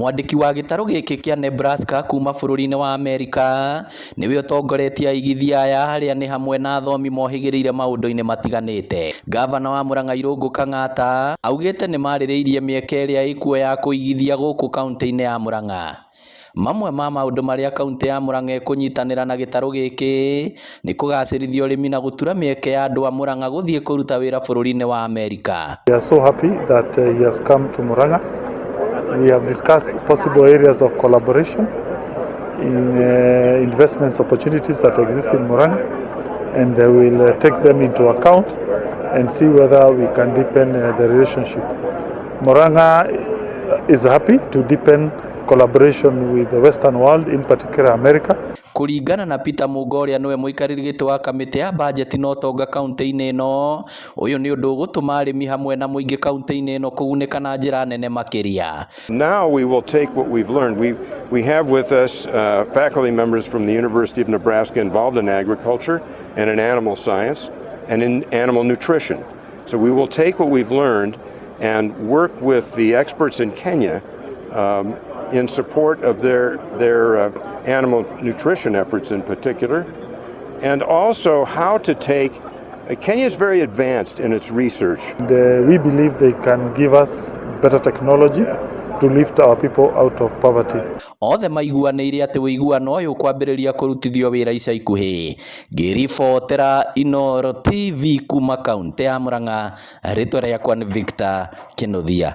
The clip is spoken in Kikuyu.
Mwandĩki wa gĩtarũ gĩkĩ kĩa Nebraska kuma bũrũri-inĩ wa Amerika nĩwe ũtongoretie aigithia aya, arĩa nĩ hamwe na athomi mohĩgĩrĩire maũndũ-inĩ matiganĩte. Gavana wa Murang'a Irũngũ Kang'ata augĩte nĩ marĩrĩirie mĩeke ĩrĩa ĩkuo ya kũigithia gũkũ kaunti-inĩ ya Murang'a. Mamwe ma maũndũ marĩa kaunti ya Murang'a ĩkũnyitanĩra na gĩtarũ gĩkĩ nĩ kũgacĩrithia ũrĩmi na gũtura mĩeke ya andũ a Murang'a gũthiĩ kũruta wĩra bũrũri-inĩ wa Amerika. We are so happy that he has come to Murang'a. We have discussed possible areas of collaboration in investments opportunities that exist in Murang'a, and will take them into account and see whether we can deepen the relationship. Murang'a is happy to deepen collaboration with the Western world, in particular America. Kũringana na Peter Mũnga, ũrĩa nĩwe mũikarĩri gĩtĩ wa kamĩtĩ ya bajeti na ũtonga kaunti-inĩ ĩno, ũyũ nĩ ũndũ ũgũtũma arĩmi hamwe na mũingĩ kaunti-inĩ ĩno kũgunĩka na njĩra nene makĩria. Now we will take what we've learned. We have with us faculty members from the University of Nebraska involved in agriculture and in animal science and in animal nutrition. So we will take what we've learned and work with the experts in Kenya in support of their animal nutrition efforts in particular, and also how to take Kenya is very advanced in its research. And we believe they can give us better technology to lift our people out of poverty. Othe maiguanĩire atĩ ũiguano ũyũ ũkwambĩrĩria kũrutithio wĩra ica ikuhĩ. Ngĩribotera Inooro TV kuma kaunti ya Murang'a, rĩtwa rĩakwa nĩ Victor Kinuthia.